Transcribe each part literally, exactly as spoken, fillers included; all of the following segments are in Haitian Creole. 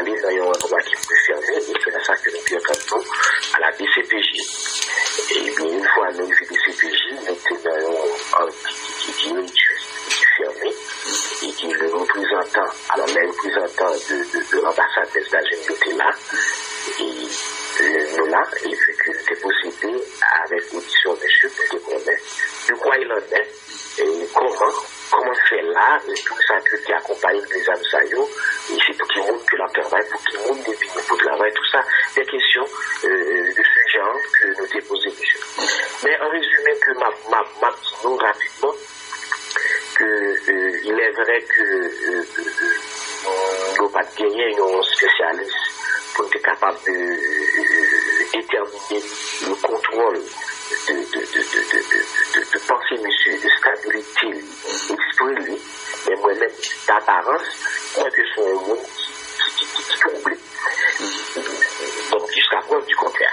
ale nan yon andwa ki pli fèmen, e se nan sa ke nou te antann nou a la D C P J. Ebyen, yon fwa nou rive D C P J, nou te nan yon, an, ki, ki, ki redui, ki fèmen, e ke le reprezantan, alò, le reprezantan de, de, de anbasad Lèzetazini yo te la, e, e nou la, e vi ke nou te posede avèk odisyon mesye pou te konnen de kwa il en est, e kòman, kòman fè la, e poukisa ke te akonpaye de zam sa yo, e se pou ki moun ke l ap travay, pou ki moun li vini pou travay, tout sa, de kesyon, e, de se jan ke nou te poze mesye. Men an rezime ke m ap, m ap, m ap di nou rapidman, ke, euh, il est vrai que, euh, euh, nou pa t genyen yon espesyalis pou n te kapab, euh, euh, detèmine le kontwòl de, de, de panse misye, de stabilite li, espri li. Men mwen menm, daparans, mwen ke se yon moun ki, ki, ki, ki, ki twouble. Donk, jiska prèv di kontrè.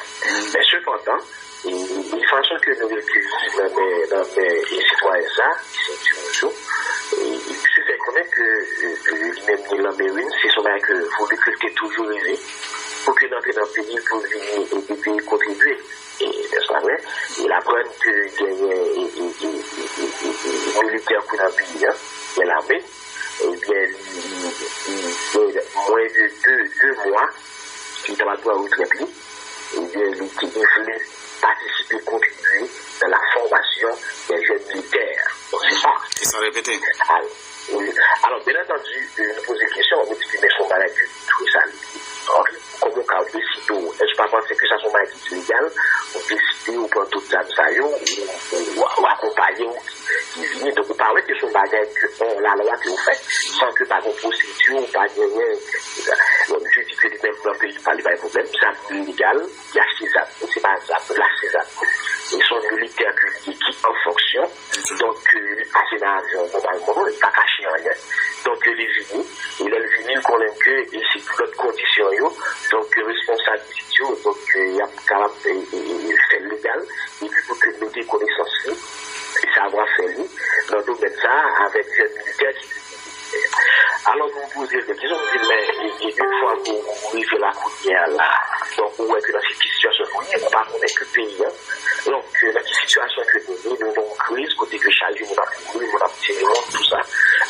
Men sepandan, e, e fason ke nou rekeyi nan men, nan men e sitwayen sa, ki se Timonjo, e, e misye fè konnen ke, e, e, li menm ni lanmè wi, se son bagay ke Vodou Kreyòl te toujou reve, pou ke l antre nan peyi, pou l vini ede peyi kontribye. E, nèspa vre? E l aprann ke genyen e, e, e, e, e, e, e militè ki nan peyi a, gen lame, ebyen, li, li, li, li, mwens de de, de mwa, li ta pral pran retrèt li, ebyen, li, li vle patisipe, kontribye dans la formation des jeunes militaires. Donk, se sa. E sa repete. Al-, wi. Alò, byen antandi, e, nou poze kesyon, nou di, men se yon bagay ki tou sa li ye. Donk, kòman w ka deside w, èske w pa panse ke sa se yon bagay ki ilegal, ou deside w pran tout zam sa yo, ou, ou, ou akonpaye w ki, ki vini. Donk, ou pa wè ke se yon bagay ke, an, lalwa ke w fè, san ke pa gen pwosedè, ou pa genyen, bon, misye di ke li menm nan peyi pa li pa gen pwoblèm, zam li legal, li achte zam, se pa zam, li achte zam. E se yon militè ke li ye ki an fonksyon, donk, ke li pase nan avyon nòmalman, li pa kache anyen. Donk, ke li vini, e lè l vini, l konnen ke, e se pou lòt kondisyon yo, donk, ke responsab yo, donk, ke y ap kapab, e, e, e, fè l legal, epi pou ke l mete konesans li, e savwa fè li, nan domèn sa a, avèk jèn militè ki Alò, nou poze l kesyon, nou di l, men, e, e, yon fwa ke w rive la kounye a la, donk, ou wè ke nan ki sitiyasyon nou ye, ou pa konnen ke peyi a, donk, ke nan ki sitiyasyon ke nou ye, nou nan yon kriz, kote ke chak jou moun ap mouri, moun ap tire lòt, tou sa.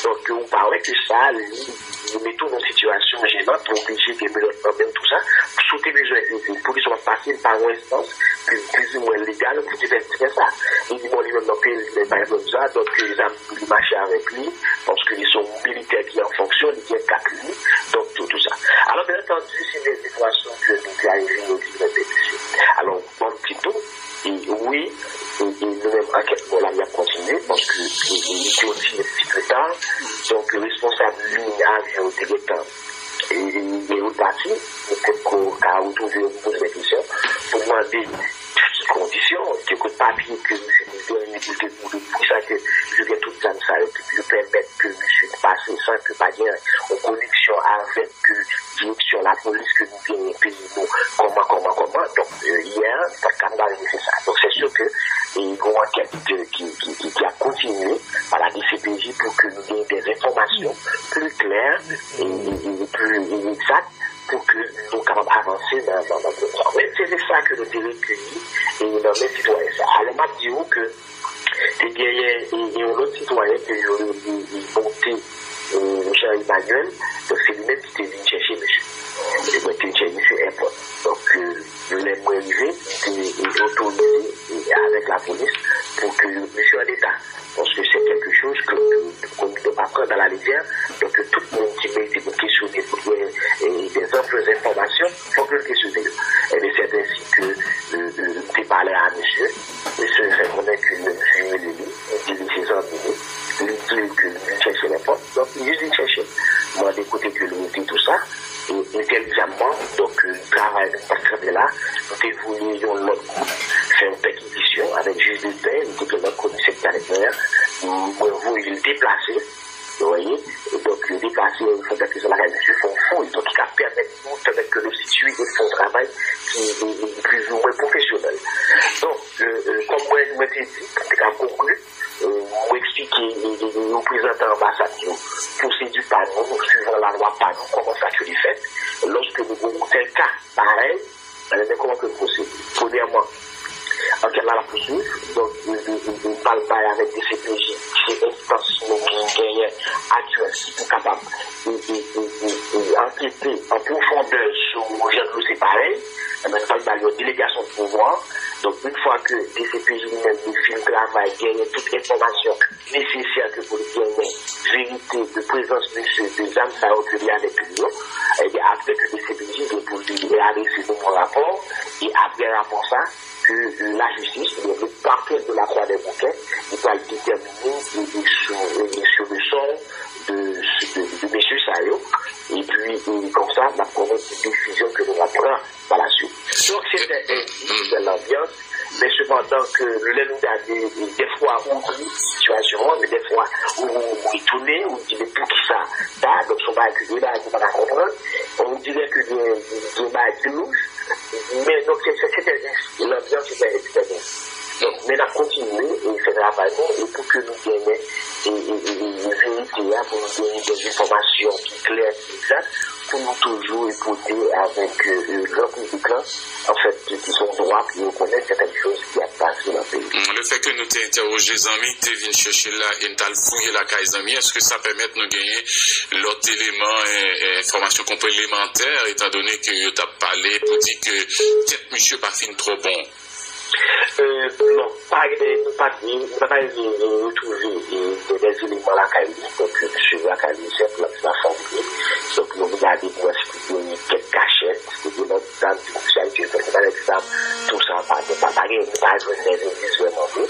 Donk, ke ou pa wè ke sa, li, li mete w nan sitiyasyon jenan, ou oblije gen menòt nan men w, tou sa. Si w te bezwen ede, poukisa w pa pase pa yon enstans, ki plizoumwen legal, pou te fè, te fè sa. Li di, bon, li menm nan peyi l, li menm pa gen pwoblèm sa, donk, ke zam li mache avèk li, paske li se yon militè ki an fonksyon, li gen kat li, donk tou, tou sa. Alò, byen antandi, se de sitiyasyon ke nou te arive yo ki mete misye. Alò, ban m di tou, e, wi, e, e nou menm ankèt nou la, li ap kontinye, paske, e, e, li te yon ti, ti reta, donk, responsab liy avyon te gentan, e, e, e, yo pati, nou potko ka retwouve yo pou poze kesyon, pou mande ki kondisyon, ki kote papye ke misye te genyen pou l te pwouve poukisa ke misye gen tout zam sa yo, ki pou pèmèt ke misye pase san ke pa gen yon koneksyon avèk, e, direksyon lapolis ke nou genyen peyi nou, kòman, kòman, kòman. Donk, e, yè, li pa t ka pa rive fè sa. Donk, se si ke, e, gen yon ankèt, e, ki, ki, ki, ki ap kontinye pa la D C P J pou ke nou genyen dè enfòmasyon pli klè e, e, e pli egzak pou ke nou kapab avanse nan, nan, nan pwogram sa. Men se de sa ke nou te rekeyi e nan men sitwayen sa. Alò, m ap di w ke te genyen e, e yon lòt sitwayen ke yo rele e, Monte, e, Jean Emmanuel, donk se li menm ki te vin chèche misye. E mwen te chèche misye èpòt. Donk, e, lè mwen rive, li te e, otorize e, avèk lapolis pou ke misye an eta. Paske se kèlke choz ke, ke, ke nou pa pran nan la lejè. Donk, tout moun ki merite pou kesyone, pou gen e, dè anpil enfòmasyon, fòk nou kesyone yo. Ebyen, se ensi ke e, e, m te pale a misye. Misye fè konnen ke misye rele li, li di li se zanmi li. Li di l ke li vin chèche nenpòt. Donk, li jis vin chèche l. Mande kote ke l rete, tou sa. E entèlijamman, donk, e, travay nou pa t kanpe la. Nou te voye yon lòt gwoup fè yon pèkizisyon avèk jij de pè, nou te gen lòt komisè ki t avèk mwen an. Mwen voye l deplase, w wè, e donk, yo deplase, yo fè pèkizisyon lakay misye, fè yon fouy, donk, ki ka pèmèt nou, pèmèt ke nou sitire e fè yon travay ki, e, e, plizoumwen pwofesyonèl. Donk, e, e, kòm mwen, mwen te di, pou te ka konkli, e, mwen eksplike, e, e, e, reprezantan anbasad yo, pwosedi pa nou, swivan lalwa pa nou, kòman sa ke li fèt, lòske nou gen yon tèl ka parèy, ebyen, kòman ke nou pwosede? Premyèman, ankèt la, l ap pouswiv. Donk, nou, nou, nou, nou pral bay avèk D C P J, se enstans nou ki genyen aktyèl, ki pou kapab e, e, e, e, e, ankete an pwofondè sou Jean Claude Séparé. Ebyen, nou pral bay yon delegasyon de pouvwa. Donk, yon fwa ke D C P J li menm li fin travay, genyen tout enfòmasyon nesesè ke pou l genyen verite de prezans misye, de zam sa yo ke li avèk li yo. Ebyen, apre ke D C P J gen pou li adrese nou yon rapò, e apre rapò sa, ke, e, lajistis, oubyen le parquet de la Croix des Bouquets, li pral detèmine, e, e, sou, e, e, sou le sort de, de, de mesye sa yo. Epi, e, konsa, n ap konnen ki desizyon ke nou va pran pa la suite. Donk, se te, e, se te lanbyans. Men sepandan ke lè nou gade, e, dèfwa ou ri sitiyasyon an, men dèfwa ou, ou etone, ou di, men poukisa sa? Donk, se yon bagay ke, de bagay ke ou pa ka konprann. gen, gen bagay ki louch, men donk se, se, se trè enstwi, lanbyans se trè, se trè enstwi. Donk, men n ap kontinye e fè travay nou e pou ke nou genyen e, e, e, e verite a, pou nou genyen de enfòmasyon ki klè, ki egzak, pou nou toujou e pote avèk e, e, gran piblik la, anfèt, ki se yon dwa pou yo konnen sètèn choz ki ap pase nan peyi. Lefètke nou te entèwoje zanmi ki te vin chèche l la e n t al fouye lakay zanmi, èske sa pèmèt nou genyen lòt eleman, e, e, enfòmasyon konplemantè, etandone ke yo t ap pale pou di ke tèt misye pa fin twò bon? E, non, pa gen, nou pa, nou pa ta rive retwouve e, de, de eleman lakay li, donk, misye lakay li, se pou la, la fanmi. Donk, nou gade pou wè si gen kèk kachèt, epi lòt dam ki ofisyalite, fè se pa nèg sa, tou sa, pa, pa, pa gen, nou pa jwenn de endis vrèman vre.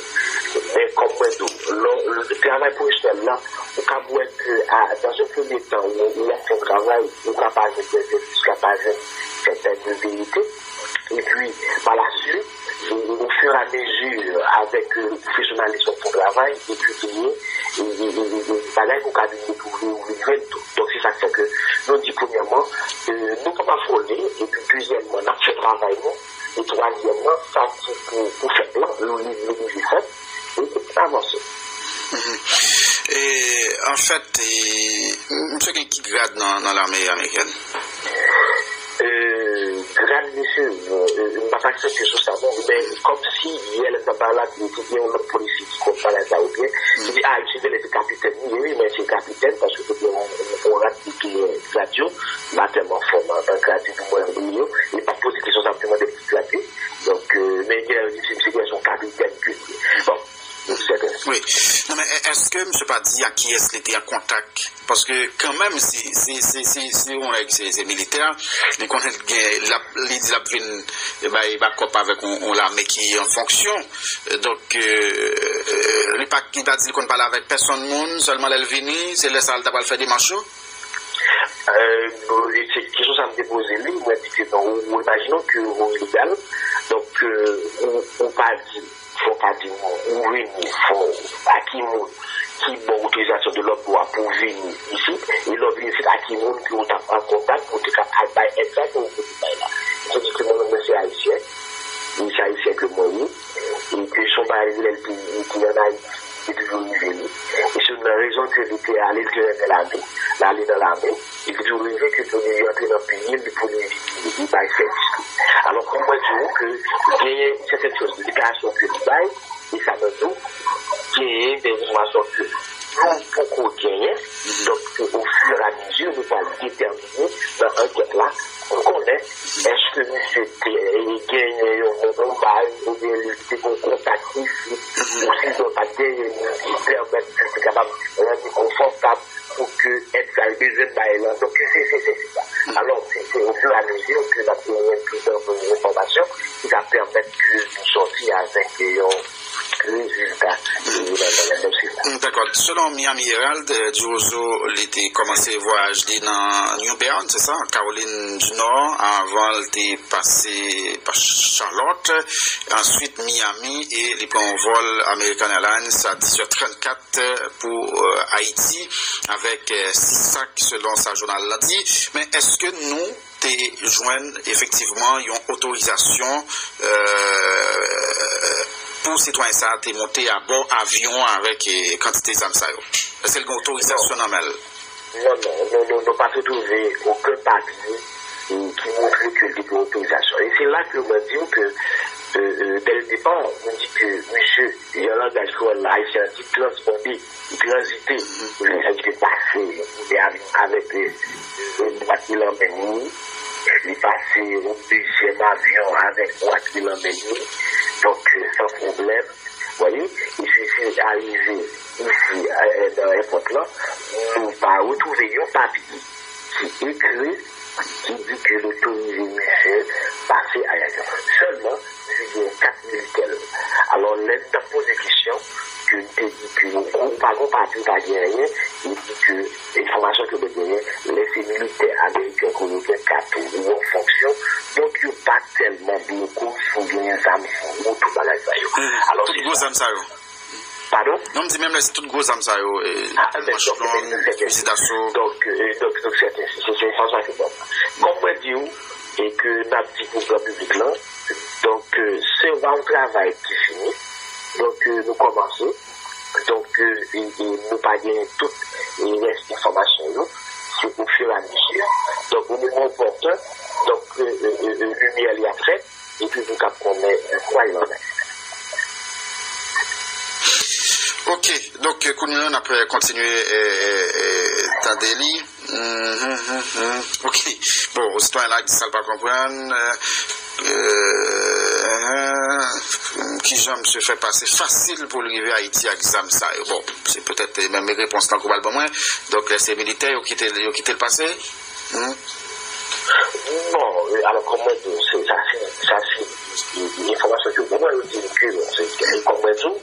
Men, kòm mwen di w, lò, lè travay pwofesyonèl la, ou ka wè ke, a, dans un premier temps, ou, ou ap fè yon travay, ou ka pa jwenn de endis, ou ka pa jwenn sètèn de verite. Epi, pa la swit, e, e, au fur et à mesure, avèk, e, pwofesyonalis w ap fè yon travay, epi genyen, e, e, e, e, e, bagay ke w ka vin dekouvri, ou vin jwenn tou. Donk, se sa k fè ke nou di, premyèman, e, nou p ap afole, epi, dezyèmman, n ap fè travay nou, e, twazyèmman, sa ki pou, pou fèt la, nou, li, li oblije fèt, e, e avanse. Mhm. E, anfèt, e, misye gen ki grad nan, nan lame amerikèn? E, grad misye, e, e, m pa t aksepte sou sa, non, men kòmsi yè lè m t ap pale la, li te gen yon lòt polisye ki konn pale sa ou byen, li di, a, misye genlè se kapitèn li ye, wi, men se kapitèn, paske te gen yon, yon, yon rad ki te, e, grad yo, m pa tèlman fò nan, nan grad yo pou mwen, yo, li pa t poze kesyon sa, m te mande l ki grad li. Donk, e, men genlè yo di, misye, misye genlè se yon kapitèn ke li ye. Bon, sèten. Wi. Non, men è-, èske misye pa di a kiyès li te an kontak? Paske kanmenm, se, se, se, se, se yon nèg, se, se militè, li konnen l gen, l ap, li di l ap vin, e, bay bakòp avèk yon, yon lame ki an fonksyon. E, donk, e, e, li pa, li pa di li konn pale avèk pèsonn moun, sèlman lè l vini, se lè sa a l ta pral fè demach yo? E, bon, e, se kesyon sa a m te poze li, mwen di ke non, ou, ou imajine w ke ou ilegal, donk, e, ou, ou pa di, fò w ka di nou, ou vini, fò, a ki moun ki ba w otorizasyon de lòt bò a pou w vini isit, e lè w vin isit, a ki moun ke w t ap an kontak pou w te ka al bay èd sa ke w vin bay la. Li te di ke mwen menm mwen se ayisyen, e se ayisyen ke mwen ye, e ke se yon bagay lè l te, li te an Ayiti, li te toujou rive li. E se youn nan rezon ke li te ale, li te renmen lame, l ale nan lame. Li toujou rive ke pou li antre nan peyi l, pou li, li, li bay sèvis li. Alò, kòm mwen di w ke genyen sètèn choz, deklarasyon ke li bay, e sa mwen di w, genyen de enfòmasyon ke nou poko genyen. Donk, se au fur et à mesure, nou pral detèmine nan ankèt la, pou konnen èske misye te, e, genyen yon, yon, yon baz, oubyen li te gen yon kontak isit, ou si donk pa t genyen moun ki pèmèt ke li te kapab rann li konfòtab pou ke èd sa l bezwen bay lan. Donk, se, se, se, se sa. Alò, se, se au fur et à mesure ke n ap genyen plis enfòmasyon ki va pèmèt ke nou sòti avèk yon rezilta nan, nan, nan dosye sa. Dakò. Selon Miami Herald, eh, Dirozo, li te kòmanse vwayaj li nan New Bern, se sa, Kawolin di Nò, anvan l te pase pa Charlotte, answit Miami, e li pran yon vòl American Airlines a dis èt trannkat pou, eh, Ayiti, avèk, eh, sis sak, selon sa jounal la di. Men èske nou te jwenn efektivman yon otorizasyon, eh, pou sitwayen sa a te monte abò avyon avèk, eh, kantite zam sa yo? Èske l gen otorizasyon nan men l? Non, non, nou, nou, nou pa te twouve okenn papye, eh, ki montre ke l te gen otorizasyon. E se la ke mwen di w ke, eh, eh, dès le départ, nou di ke misye, nan langaj kreyòl la, ayisyen an di, transbande, li tranzite, li pase, li avèk, eh, bwat li nan men li, li pase yon dezyèm avyon avèk bwat li nan men li. Donk, eh, san pwoblèm, w wè, e si, si arive isi, eh, nan èpòt la, nou pa retwouve yon papye ki ekri, ki di ke l otorize misye pase Ayayò. Sèlman, misye gen kat militè l. Alò, lè n t ap poze kesyon, ke n te di ke nou, ou pa gen papye, ou pa gen anyen, li di ke enfòmasyon ke mwen genyen, lè se militè ameriken ke yo gen kat ou, ou an fonksyon, donk yo pa tèlman bloko si w genyen zam sou ou, tout bagay sa yo. Alò, tout se gwo sa. Zam sa yo. Padon? Non, m di menm lè se tout gwo zam sa yo, e, manch long, fizi daso. Donk, e, donk, donk, sèten, se, se, se sa ki bon. Kòm mwen di w, e ke n ap di pou gran piblik lan, donk, e, se yon travay ki fini. Donk, e, nou kòmanse. Donk, e, e, e nou pa gen tout, e, rès enfòmasyon yo. Se ofiramezi. Donk, o moman opòten, donk, e, e, e, e, limyè li ap fèt. Epi nou t ap konnen, e, kwa l anlè. Ok, donk, e, kounye a n ap, e, kontinye, e, e, e, tande li. Mhm, mhm, mhm. Ok, bon, sitwayen la di sa l pa konprann, e, e, kijan misye fè pase fasil pou l rive Ayiti ak zam sa yo. Bon, se petèt, e, menm repons lan ke w pral ban mwen. Donk, e, se militè yo kite, yo kite l pase? Hmm? Non, e, alò, kòm mwen di w, se, sa se, sa se, e, e, enfòmasyon ke mwen, yo di m ke, bon, se, e, kòm mwen di w,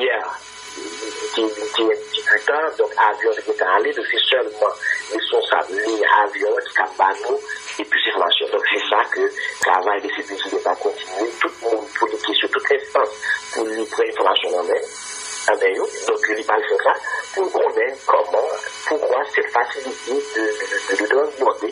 yè, li te, li te yon ti pita, donk, avyon te gentan ale, donk, se sèlman responsab liy avyon an ki t ap ba nou, e, plis enfòmasyon. Donk, se sa ke travay D C P J nan kontinye, tout moun pou li kesyon, tout enstans pou li pran enfòmasyon nan men, nan men yo. Donk, li pral fè sa pou l konnen kòman, poukwa cette facilité de, de, de, de transbòde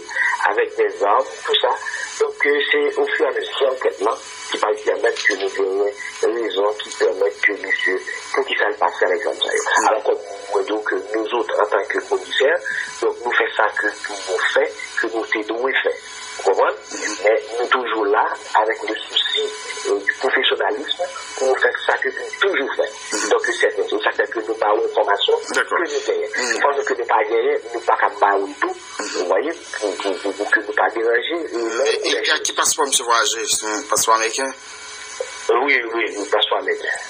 avec des armes, tout ça. Donk, e, se ofiramezi ankèt lan ki pral pèmèt ke nou genyen rezon ki pèmèt ke misye, poukisa l pase avèk zam sa yo. Alò, kòm mwen di w ke nou zòt, antanke komisè, donk, nou fè sa ke pou nou fè, ke nou te dwe fè. Ou konprann? Men nou toujou la avèk le souci, e, du professionnalisme pou nou fè sa ke nou toujou fè. Donk, se sèten, se sa k fè ke nou ba ou enfòmasyon ke nou genyen. Enfòmasyon ke nou pa genyen, nou pa ka ba ou tou, ou vwaye, pou, pou, pou, pou ke nou pa deranje. E, e, e a ki paspò misye vwayaje? Se yon paspò ameriken? Wi, wi, wi, paspò ameriken.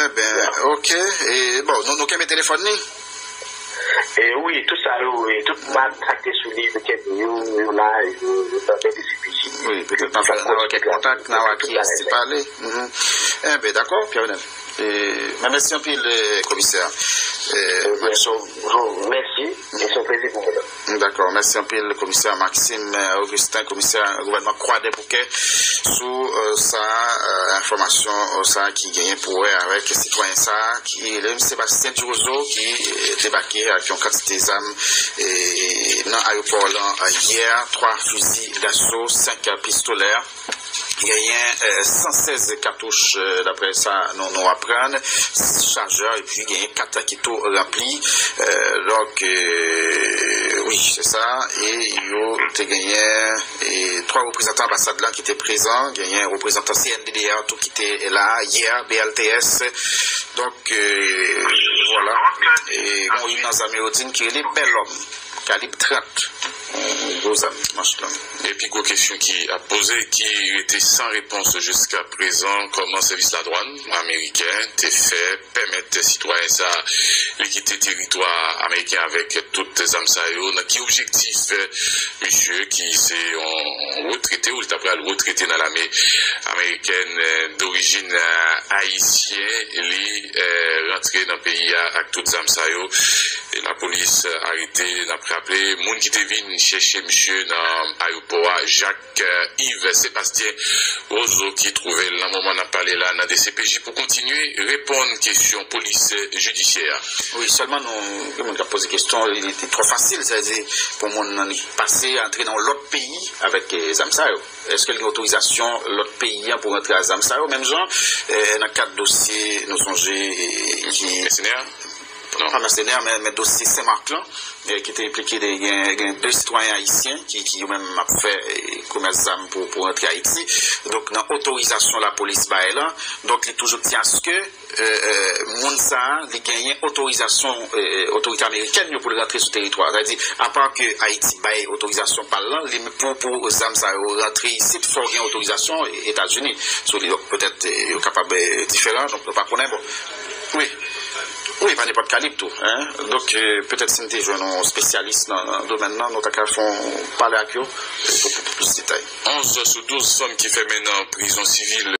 Eben, ok. E, bon, nou, nou kenbe telefòn li? E wi, tout sa yo, e tout mak sa k te sou li, yo kenbe yo, yo la, yo, yo nan men D C P J. Wi, petèt n a fè, n a wè kèk kontak, n a wè kiyès te pale. Mhm. Enben, dakò, Pierre Renel. E, men mèsi anpil, e, komisè. E, Maxime. Mèsi, e se yon plezi pou mwen. Dakò, mèsi anpil, komisè Maxime, e, Augustin, komisè gouvènman Kwadèboukè, sou, e, sa, e, enfòmasyon, e, sa ki genyen pou wè avèk sitwayen sa ki rele Sébastien Duroseau, ki, e, debake ak yon kantite zam, e, nan ayewopò lan, e, yè, twa fizi daso, senk pistolè, genyen, e, san sèz katouch, e, daprè sa nou, nou aprann, sis chajè, epi genyen kat ki tou ranpli. E, donk, e, wi, se sa. E yo te genyen, e, twa reprezantan anbasad lan ki te prezan, genyen reprezantan C N D D A tou ki te la yè, B L T S. Donk, e, vwala. E gon youn nan zam yo di n ki rele Bèlòm, kalib trant. Yon gwo zam, manch long. Epi gwo kesyon ki ap poze, ki rete san repons jiska prezan, kòman sèvis ladwàn ameriken te fè pèmèt sitwayen sa a, li kite teritwa ameriken avèk tout zam sa yo? Nan ki objektif, eh, misye ki se yon retrete, ou li ta pral retrete nan lame amerikèn, eh, dorijin, eh, ayisyen, li, eh, rantre nan peyi a ak tout zam sa yo? E lapolis, eh, arete, n ap raple, moun ki te vin chèche misye nan ayewopò a, Jak Yves Sébastien Roseau ki twouve l nan moman n ap pale la nan D C P J pou kontinye reponn kesyon polis jidisyè a. Wi, sèlman nou, gen moun k ap poze kesyon, li, li twò fasil, sètadi pou moun nan li pase, antre nan yon lòt peyi avèk, eh, zam sa yo. Èske l gen otorizasyon lòt peyi an pou rantre ak zam sa yo? Menm jan, eh, nan kad dosye, nou sonje, eh, ki Mèsenè? Non. Pa mèsenè, men, men dosye Senmak lan, eh, ki te enplike de, gen, gen de sitwayen ayisyen ki, ki yo menm ap fè, eh, komès zam pou, pou rantre Ayiti. Donk, nan otorizasyon lapolis bay lan, donk, li toujou di aske, eh, eh, moun sa a, li genyen otorizasyon, eh, eh, otorite amerikèn yo pou l rantre sou teritwa. Sètadi, apa ke Ayiti bay otorizasyon pa l lan, li, pou, pou zam sa yo rantre isit, fò w gen otorizasyon Etazini sou li. Donk, petèt, eh, yo kapab, eh, diferan, donk, nou pa konnen. Bon, wi. Wi, pa nenpòt kalib tou, en. Donk, eh, petèt si n te jwenn yon espesyalis nan, nan domèn nan, nou ta ka fè yon pale ak yo, eh, pou, pou, pou plis detay. Onz sou douz fanm ki fèmen nan prizon sivil